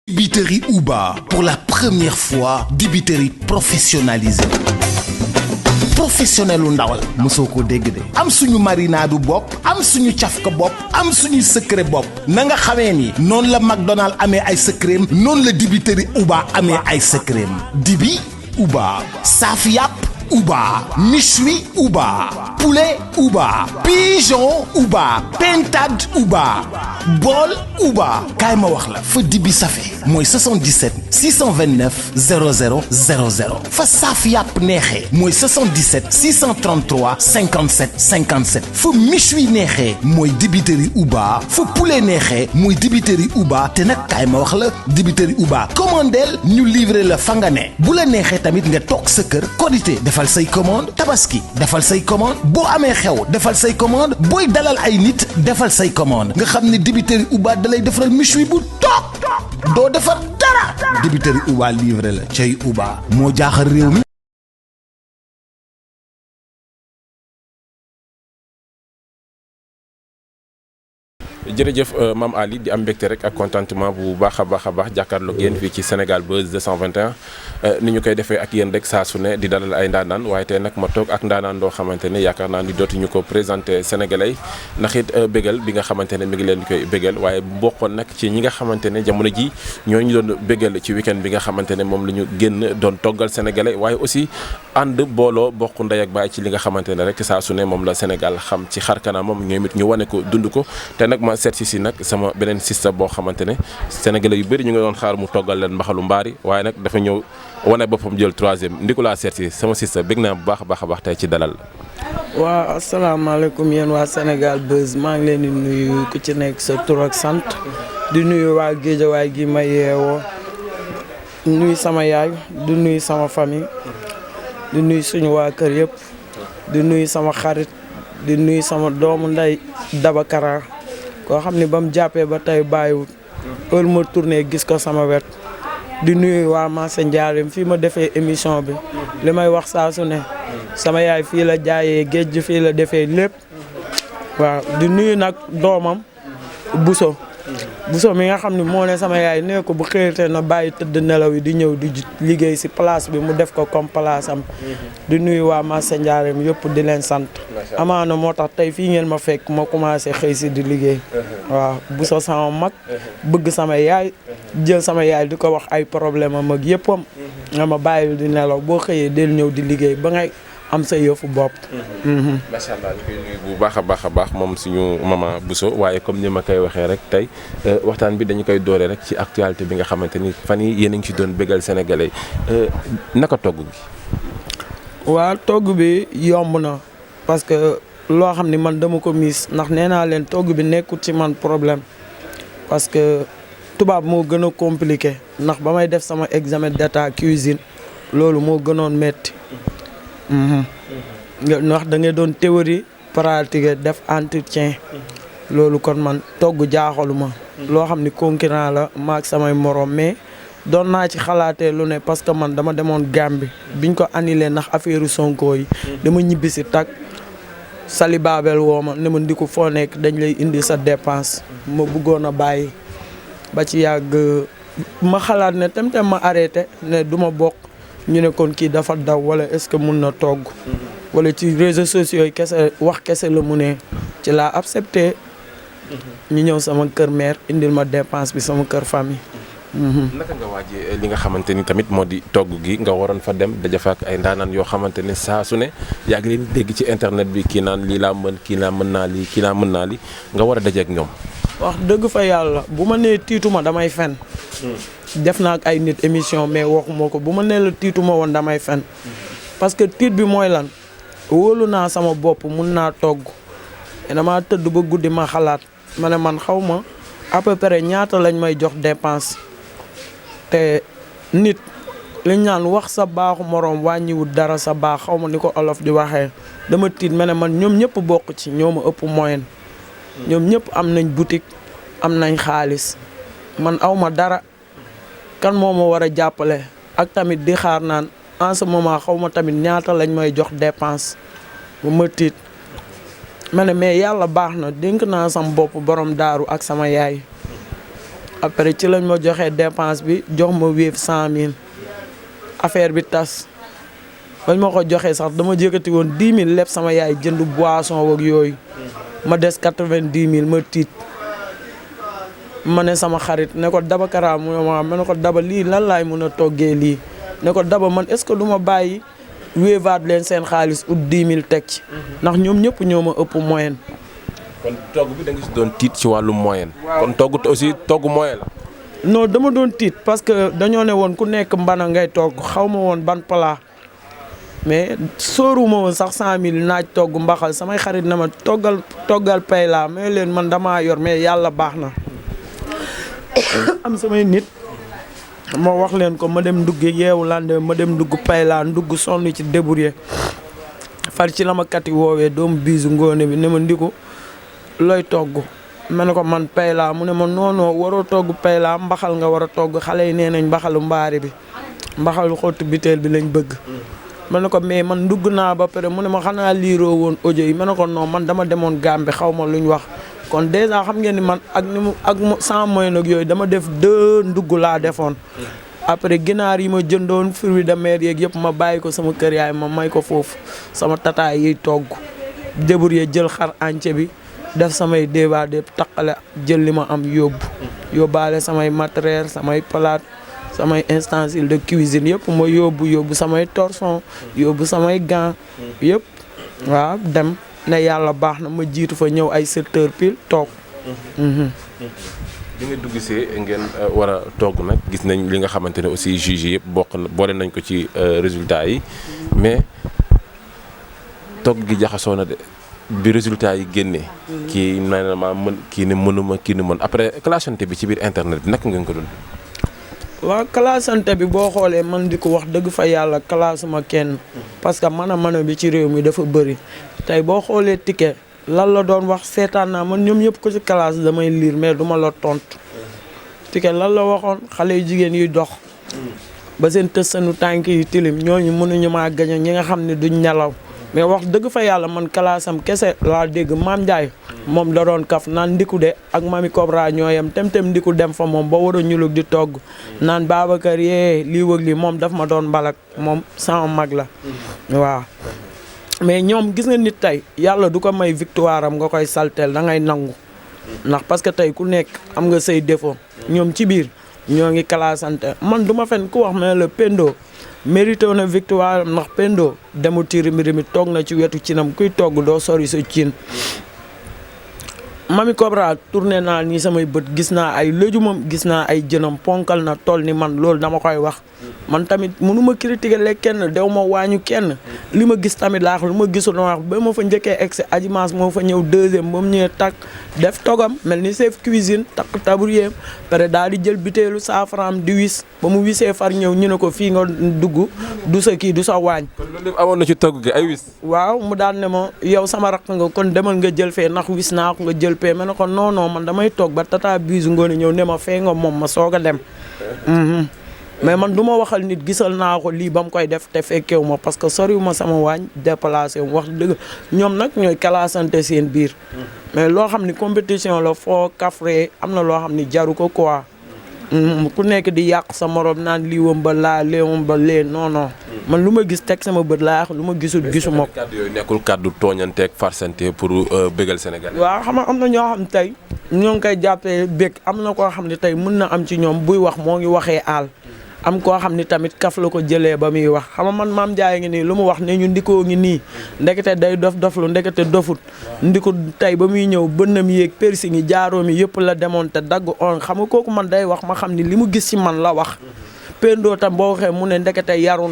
Dibiterie Uba, pour la première fois, dibiterie professionnalisée. Professionnel u ndawal mosoo ko dégg de am suñu marinade bopp am suñu cafka bopp am suñu secret bopp na nga xamee ni noonu la McDonald amee ay secret noonu la dibiterie Uba amee ay secret dibi Uba saaf yàpp Uba méchoui Uba poulet Uba pigeon Uba pintade Uba bool Uba kaay ma wax la fa dibi safe mooy 77 629 00 00 fa saaf yàpp neexee mooy 77 633 57 57 fa méchoui neexee mooy dibiterie Uba fa poulet neexee mooy dibiterie Uba te nag kaay ma wax la dibiterie Uba commandeel ñu livrer la fa nga ne bu la neexee tamit nga toog sa kër Korité defal say commande Tabaski defal say commande boo amee xew defal say commande booy dalal ay nit defal say commande nga xam ne dibiterie Uba dalay defaral méchoui bu toog doo defar dara dibiterie Uba livré la cay Uba moo jaaxal réew mi. jërëjëf Mame Ali di am mbégte rek ak contentement bu baax a baax jàkkaarloog yéen fii ci Sénégal Buzz 221 ni ñu koy defee ak yéen rek saa su ne di dalal ay ndaanaan waaye tey nag ma toog ak ndaanaan doo xamante ne yaakaar naa ni dootuñu ko présenté sénégalais ndax it bégal bi nga xamante ne mi ngi leen di koy bégal waaye bokkoon nag ci ñi nga xamante ne jamono ji ñooñu doon bégal ci week-end bi nga xamante ne moom la ñu génn doon toggal sénégalais waaye aussi ànd booloo bokk ndey ak baay ci li nga xamante ne rek saa su ne moom la Sénégal xam ci xar kanamam ñoom it ñu wane ko dund ko te nag ma seet si nag sama beneen sista boo xamante ne sénégalais yu bëri ñu ngi doon xaar mu toggal leen mbaxalu mbaari waaye nag dafa ñëw wane boppam jël troisième ndiku laa seet si sama sista bég naa bu baax a baax tey ci dalal la. waaw asalaamaaleykum yéen waa Sénégal Buzz maa ngi leen di nuyu ku ci nekk sa tur ak sant di nuyu waa Géejawaay gi ma yeewoo nuyu sama yaay di nuyu sama famille di nuyu suñu waa kër yëpp di nuyu sama xarit di nuyu sama doomu ndey Dabakara koo xam ne ba mu jàppee ba tey bàyyiwut heure ma tourné gis ko sama wet di nuyu waa Massa Ndiarème fii ma defee émission bi li may wax saa su ne sama yaay fii la jaayee géej gi fii la defee lépp waaw di nuyu nag doomam Bousso mi nga xam ne moo ne sama yaay nee ko bu xëyatee na bàyyi tëdd nelaw yi di ñëw di liggéey si place bi mu def ko comme place am di nuyu waa Massa Ndiarème yëpp di leen sant amaana moo tax tey fii ngeen ma fekk ma commencé xëy si di liggéey waaw Bousso sama mag bëgg sama yaay jël sama yaay di ko wax ay problème am ak yëppam nga ma bàyyi di nelaw boo xëyee del ñëw di liggéey ba ngay am sa yëfu bopp. macha allah ñu koy nuyu bu baax a baax moom suñu maman Bousso waaye comme ni ma koy waxee rek tey waxtaan bi dañu koy doore rek ci actualité bi nga xamante ni fan yi yéen a ngi ci doon bégal sénégalais naka togg gi. waa togg bi yomb na parce que loo xam ni man dama ko miis ndax nee naa leen togg bi nekkul ci man problème parce que tubaab moo gën a compliqué ndax ba may def sama examen d'état cuisine loolu moo gënoon metti ndax da ngay doon théorie pratique def entretien loolu kon man togg jaaxaluma loo xam ni concurrent la maak samay morom mais doon naa ci xalaatee lu ne parce que man dama demoon Gambie biñ ko annulé ndax affaire Sonko yi dama ñibbi si tag Sali Babel woo ma ne ma ndi ko foo nekk dañ lay indi sa dépense ma bëggoon a bàyyi ba ci yàgg ma xalaat ne tem ma arrêté ne duma bokk ñu ne kon kii dafa daw wala est-ce que mun na togg wala ci réseaux sociaux yi kese wax kese la mu ne ci laa accepté ñu ñëw sama kër mère indil ma dépense bi sama kër famille. naka nga waajee li nga xamante ni tamit moo di togg gi nga waroon fa dem daja fa ak ay ndaanaan yoo xamante ne saa su ne yaa ngi leen dégg ci internet bi kii naan lii laa mën kii naa mën naa lii kii naa mën naa lii nga war a dajeek ñoom. wax dëgg fa yàlla bu ma nee tiituma damay fen def naa ak ay nit émission mais waxuma ko bu ma nee la tiituma woon damay fen parce que tiit bi mooy lan wóolu naa sama bopp mun naa togg damaa tëdd ba guddi ma xalaat ma ne man xaw ma à peu près ñaata lañ may jox dépense te nit liñ naan wax sa baaxu moroom wàññiwul dara sa baax xaw ma ni ko olof di waxee dama tiit ma ne man ñoom ñëpp bokk ci ñoo ma ëpp moyen ñoom ñëpp am nañ boutique am nañ xaalis man awma dara kan moo ma war a jàppale ak tamit di xaar naan en ce moment xaw ma tamit ñaata lañ may jox dépense ba ma tiit ma ne mais yàlla baax na dénk naa sama bopp borom daaru ak sama yaay après ci lañ ma joxee dépense bi jox ma wéef 100 000 affaire bi tas bañ ma ko joxee sax dama jëkkati woon 10 000 lépp sama yaay jënd boisson ak yooyu ma des 90 000 ma tiit ma ne sama xarit ne ko Daba Kara mu ma ne ko Daba lii lan laay mën a toggee lii ne ko Daba man est-ce que du ma bàyyi wéevaat leen seen xaalis ut 10 000 teg ci ndax ñoom ñëpp ñoo ma ëpp moyenne. kon togg bi da nga si doon tiit ci wàllu moyenne. kon togg aussi togg moyen la. non dama doon tiit parce que dañoo ne woon ku nekk mbana ngay togg xaw ma woon ban plat mais sóoruma woon sax 100 000 naaj togg mbaxal samay xarit na ma toggal pay laa mais leen man damaa yor mais yàlla baax na am samay nit ma wax leen ko ma dem ndugg yeewu lande ma dem ndugg pay laa ndugg sonn ci débrouiller far ci la ma kati woowee doomu biisu ngoone bi ne ma ndiku looy togg ma ne ko man pay laa mu ne ma noonoo waroo togg pay laa mbaxal nga war a togg xale yi nee nañ mbaxalu mbaari bi mbaxalu xottu biteel bi lañ bëgg ma ne ko mais man ndugg naa ba pare mu ne ma xanaa liiroo woon audio yi ma ne ko non man dama demoon Gambie xaw ma luñ wax kon dèjà xam ngeen ni man ak sans moyen nag yooyu dama def 2 ndugg laa defoon après ginaar yi ma jëndoon fruits de mer yeeg yëpp ma bàyyi ko sama kër yaay ma may ko foofu sama tataay yiy togg débrouiller jël xar entier bi def samay débat de taqale jël li ma am yóbbaale samay matériel samay palaat samay ustensiles de cuisine yëpp ma yóbbu samay torchon yóbbu samay gants yëpp waaw dem ne yàlla baax na ma jiitu fa ñëw ay 7 heures pile toog. bi nga dugg see ngeen war a togg nag gis nañ li nga xamante ne aussi juge yëpp boole nañ ko ci résultat yi mais togg gi jaxasoo na de bi résultat yi génnee. kii nee na maa mën kii ne mënuma kii ne mën après clashante bi ci biir internet bi naka ngeen ko doon. waaw classante bi boo xoolee man di ko wax dëgg fa yàlla classuma kenn parce que mën bi ci réew mi dafa bëri tey boo xoolee ticket lan la doon wax seetaan naa man ñoom ñëpp ko ci classe damay lire mais duma la tontu ticket lan la waxoon xale yu jigéen yuy dox ba seen tëstanu tànk yi tilim ñooñu mënuñu maa gaño ñi nga xam ne duñ nelaw mais wax dëgg fa yàlla man classam kese laa dégg Maam Ndiaye moom da doon kaf naan ndiku de ak Mami Cobra ñooyam tem ndiku dem fa moom ba war a ñulug di togg naan Babacar yee lii wëg lii moom daf ma doon mbalak moom sama mag la waaw mais ñoom gis nga nit tey yàlla du ko may victoire am nga koy saltel da ngay nangu ndax parce que tey ku nekk am nga say défaut ñoom ci biir ñoo ngi classante man du ma fen ku wax ma la Pendo mérité na victoire ndax Pendo demu tiri mbiri mi toog na ci wetu cinam kuy togg doo sori sa cin Mami Cobra tourné naa nii samay bët gis naa ay léjumam gis naa ay jënam ponkal na toll ni man loolu dama koy wax man tamit mënuma critiquer lekk kenn dew ma waañu kenn li ma gis tamit laax lu ma gisul wax ba ma fa njëkkee egsi Adjimas moo fa ñëw 2e ba mu ñëwee takk def togam mel ni chef cuisine takk tabourier pare daal di jël butéelu saafaraam di wis ba mu wisee far ñëw ñu ne ko fii nga dugg du sa kii du sa waañ. kon loolu lépp amoon na ci togg gi ay wis. waaw mu daan ne ma yow sama rakk nga kon demal nga jël fee ndax wis naa ko nga jël pee ma ne ko non man damay toog ba tata biisu ngoone ñëw ne ma fee nga moom ma soog a dem. mais man du ma waxal nit gisal naa ko lii ba mu koy def te fekkewu ma parce que soriwu ma sama waañ déplacé wu wax dëgg ñoom nag ñooy classante seen biir. mais loo xam ni compétition la foo kafree am na loo xam ni jaru ko quoi. ku nekk di yàq sa morom naan lii wam ba laa léewam ba lee non man lu ma gis teg sama bët laa lu ma gisul gisuma ko. kàddu yooyu nekkul kàddu tooñanteeg farsante pour bégal Sénégal. waaw xam nga am na ñoo xam tey ñoo ngi koy jàppee bég am na koo xam ne tey mën na am ci ñoom buy wax moo ngi waxee aal. am koo xam ni tamit kaf la ko jëlee ba muy wax xam nga man Maam Ndiaye ngi nii lu mu wax ne ñu ndikoo ngi nii ndekete day doflu ndekete dofut ndiku tey ba muy ñëw bënnam yéeg persi ngi jaaroo mi yëpp la demoon te dagg on xam nga kooku man day wax ma xam ni li mu gis ci man la wax Pendo tam boo waxee mu ne ndekete yaru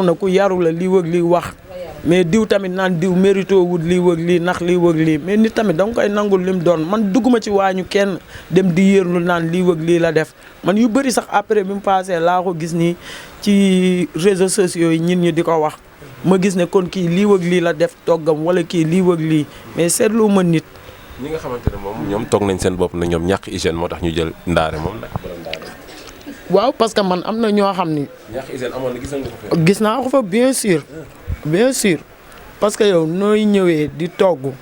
na ku yaru la lii wëg lii wax mais diw tamit naan diw mérito wut lii wëg lii ndax lii wëg lii mais nit tamit da nga koy nangul lim doon man dugguma ci waañu kenn dem di yërlu naan lii wëg lii la def man yu bëri sax après bi mu passé laa ko gis nii ci réseaux sociaux yi ñin ñi di ko wax ma gis ne kon kii lii wëg lii la def toggam wala kii lii wëg lii mais seetlu ma nit. ñi nga xamante ne moom ñoom toog nañ seen bopp na ñoom ñàkk hygiène moo tax ñu jël ndaare moom nag waaw parce que man am na ñoo xam ni. ñàkk hygiène amoon na gis naa ko fa bien sûr parce que yow nooy ñëwee di togg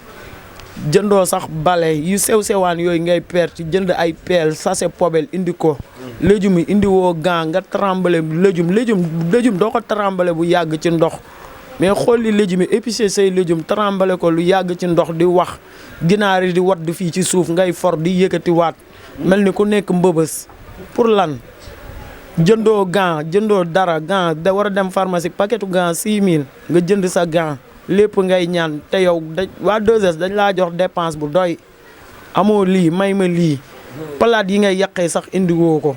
jëndoo sax bale yu sew-sewaan yooyu ngay perte jënd ay peel sachet poubelle indi ko léjum yi indi woo gant nga trembler léjum doo ko trembler bu yàgg ci ndox mais xool li léjum yi épicé say léjum trembler ko lu yàgg ci ndox di wax ginaar yi di wadd fii ci suuf ngay for di yëkkati waat mel ni ku nekk mbëbës pour lan jëndoo gant jëndoo dara gant da war a dem pharmacie paquetu gant 6000 nga jënd sa gant lépp ngay ñaan te yow waa 2S dañ laa jox dépense bu doy amoo lii may ma lii palaat yi ngay yàqee sax indi woo ko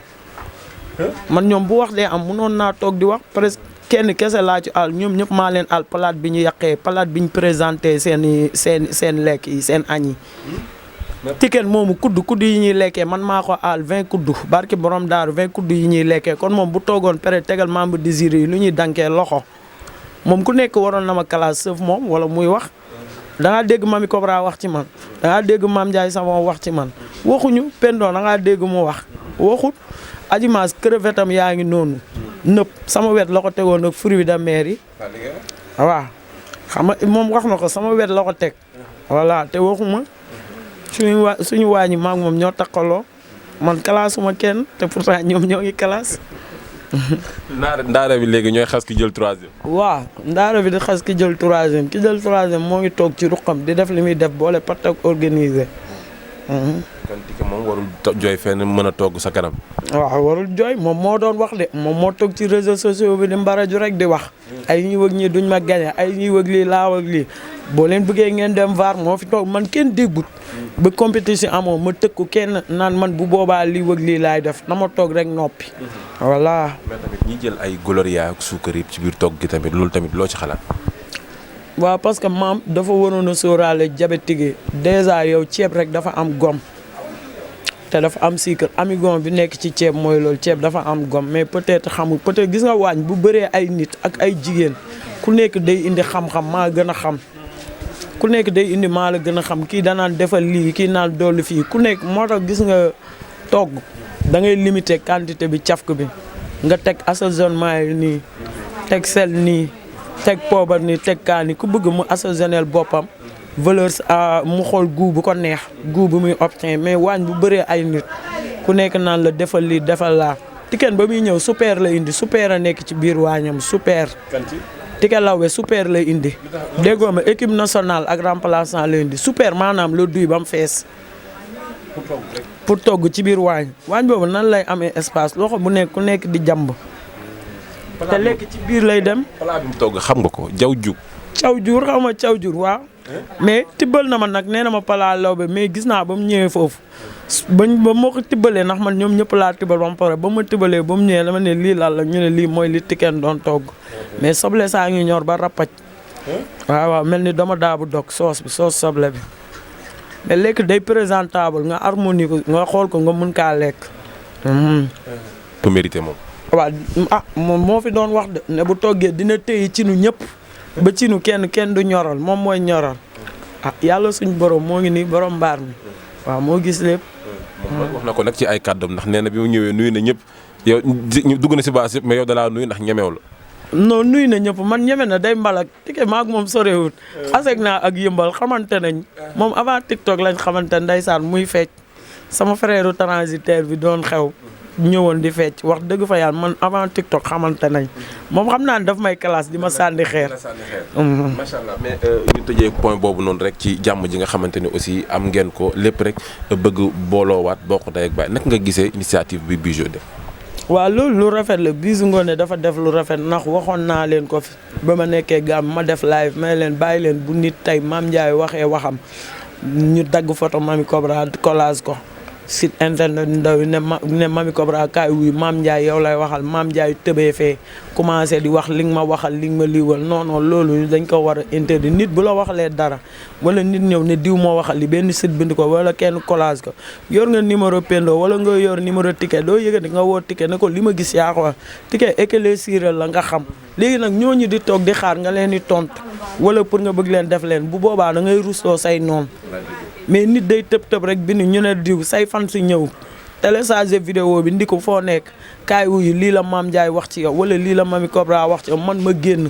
man ñoom bu wax dee am mënoon naa toog di wax presque kenn kese laa ci àll ñoom ñëpp maa leen àll palaat bi ñu yàqee palaat bi ñu présenté seen lekk yi seen añ yi ticket moomu kudd yi ñuy lekkee man maa ko àll 20 kudd barki borom daaru 20 kudd yi ñuy lekkee kon moom bu toogoon pere tegal membre désiré yi lu ñuy dankee loxo moom ku nekk waroon na ma classe sëf moom wala muy wax da ngaa dégg Mamy Cobra wax ci man da ngaa dégg Mame Ndiaye sama wax ci man waxuñu Pendo da ngaa dégg mu wax waxut Adjimas crevette am yaa ngi noonu nëpp sama wet la ko tegoon ak fruits de mer yi waaw xam nga moom wax na ko sama wet la ko teg voilà te waxuma suñu waañi maag moom ñoo takkaloo man classe uma kenn te pourtant ñoom ñoo ngi classe ndaara bi léegi ñooy xas ki jël 3e. waaw ndaara bi di xas ki jël 3e ki jël 3e moo ngi toog ci ruqam di def li muy def boole pat ak organisé. kon Tické moom warul jooy fenn mën a togg sa kanam. waaw warul jooy moom moo doon wax de moom moo toog ci réseaux sociaux bi di mbaraju rek di wax. ay ñuy wëg ñii duñ ma gañe ay ñuy wëg lii laa wëg lii boo leen bëggee ngeen dem VAR moo fi toog man kenn déggut ba compétition amoo ma tëkku kenn naan man bu boobaa lii wëg lii laay def na ma toog rek noppi. voilà. mais tamit ñi jël ay gloria ak suukar yi ci biir togg gi tamit loolu tamit loo ci xalaat. waaw parce que maam dafa waroon a sóoraale diabétique dèjà yow ceeb rek dafa am gom te dafa am sucre amigon bi nekk ci ceeb mooy loolu ceeb dafa am gom mais peut-être xamul peut-être gis nga waañ bu bëree ay nit ak ay jigéen ku nekk day indi xam-xam maa gën a xam ku nekk day indi maa la gën a xam kii danaan defal lii kii naan dolli fii ku nekk moo tax gis nga togg da ngay limiter quantité bi cafka bi nga teg assaisonnement yi nii teg sel nii teg poobar nii teg kaani ku bëgg mu assaisonnel boppam valeur mu xool goût bu ko neex goût bu muy obtenir mais waañ bu bëree ay nit ku nekk naan la defal lii defal laa Tické ba muy ñëw super la indi super a nekk ci biir waañam super Tické Laobé super lay indi déggoo ma équipe nationale ak remplaçant la indi super maanaam la duy ba mu fees pour togg ci biir waañ boobu nan lay amee espace loxo bu nekk ku nekk di jàmb te lekk ci biir lay dem. plat bi mu togg xam nga ko jaw jug. caw jur xaw ma caw jur waaw. mais tibbal na ma nag nee na ma plat Laobé mais gis naa ba mu ñëwee foofu ba ma ko tibbalee ndax man ñoom ñëpp laa tibbal ba mu pare ba ma tibbalee ba mu ñëwee dama ne lii lan la ñu ne lii mooy li Tické doon togg mais soble saa ngi ñor ba rappaj waaw mel ni dama daabu dog soos soble bi mais lekk day présentable nga harmonie ko nga xool ko nga mën kaa lekk. bu mérité moom. waaw moom moo fi doon wax de ne bu toggee dina téye ci nu ñëpp ba ci nu kenn du ñoral moom mooy ñoral yàlla suñu borom moo ngi nii borom mbaar mi waaw moo gis lépp. wax na ko nag ci ay kàddoom ndax nee na bi mu ñëwee nuyu na ñëpp yow dugg na si baas yëpp mais yow dalaa nuyu ndax ñemew la. non nuyu na ñëpp man ñeme na day mbalak Tické maag moom sorewut aseg naa ak yëmbal xamante nañ moom avant TikTok lañ xamante ndeysaan muy fecc sama frère transitaire bi doon xew ñëwoon di fecc wax dëgg fa yàlla man avant TikTok xamante nañ moom xam naa ne daf may classe di ma sànni xeer. macha allah mais ñu tëjee point boobu noonu rek ci jàmm ji nga xamante ni aussi am ngeen ko lépp rek bëgg booloowaat bokk day ak baay naka nga gisee initiative bi Bijou def. waaw loolu lu rafet la Bijou Ngoné dafa def lu rafet ndax waxoon naa leen ko fi ba ma nekkee gàmm ma def live may leen bàyyi leen bu nit tey Mame Ndiaye waxee waxam ñu dagg photo Mamy Cobra collage ko site internet ndaw yi ne Mamy Cobra kaay wuy Mame Ndiaye yow lay waxal Mame Ndiaye tëbee fee commencé di wax li nga ma waxal li nga ma liiwal non non loolu dañ ko war a interdit nit bu la waxalee dara wala nit ñëw ne diw moo waxal li benn site bind ko wala kenn collage ko yor nga numéro Pendo wala nga yor numéro Tické doo yëgati nga woo Tické ne ko li ma gis yaa ko wax Tické école siral la nga xam léegi nag ñooñu di toog di xaar nga leen di tontu wala pour nga bëgg leen def leen bu boobaa da ngay rusloo say noonu mais nit day tëb rek bi ni ñu ne diw say fan si ñëw télécharger vidéo bi ndi ko foo nekk kaay wuyu lii la Mame Ndiaye wax ci yow wala lii la Mamy Cobra wax ci yow man ma génn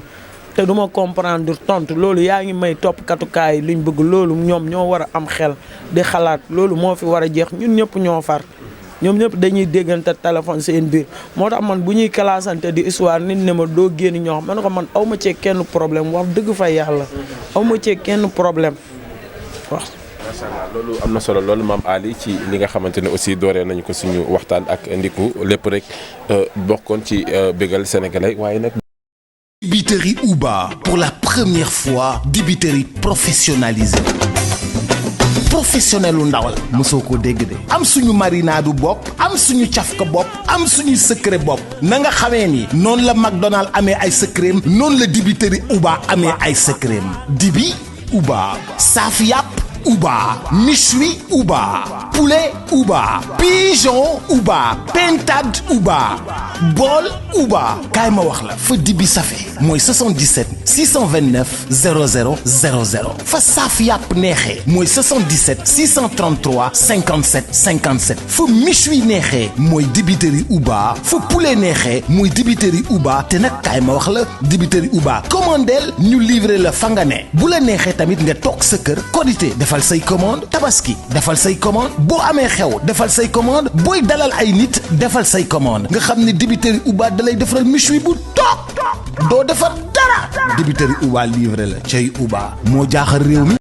te du ma comprendre tontu loolu yaa ngi may topp katukaay liñ bëgg loolu ñoom ñoo war a am xel di xalaat loolu moo fi war a jeex ñun ñëpp ñoo far ñoom ñëpp dañuy déggante téléphone seen biir moo tax man bu ñuy classante di histoire nit ne ma doo génn ñoo xam man ko man aw ma cee kenn problème wax dëgg fa yàlla aw ma cee kenn problème wax. macha allah loolu am na solo loolu Mame Ali ci li nga xamante ne aussi dooree nañu ko suñu waxtaan ak Ndiku lépp rek bokkoon ci bégal sénégalais waaye nag. Dibiterie Uba pour la première fois dibiterie professionnalisée professionnel lu ndawal mosoo ko dégg de am suñu marinade bopp am suñu cafka bopp am suñu secret bopp na nga xamee ni noonu la McDonald amee ay secret noonu la dibiterie Uba amee ay secret dibi Uba saaf yàpp Uba méchoui Uba poulet Uba pigeon Uba pintade Uba bool Uba kaay ma wax la fa dibi safe mooy 77 629 00 00 fa saaf yàpp neexee mooy 77 633 57 57 fa méchoui neexee mooy dibiterie Uba fa poulet neexee mooy dibiterie Uba te nag kaay ma wax la dibiterie Uba commandeel ñu livrer la fa nga ne bu la neexee tamit nga toog sa kër Korité defal say commande Tabaski defal say commande boo amee xew defal say commande booy dalal ay nit defal say commande nga xam ne dibiterie Uba dalay defaral méchoui bu toog doo defar dara dibiterie Uba livré la cay Uba moo jaaxal réew mi.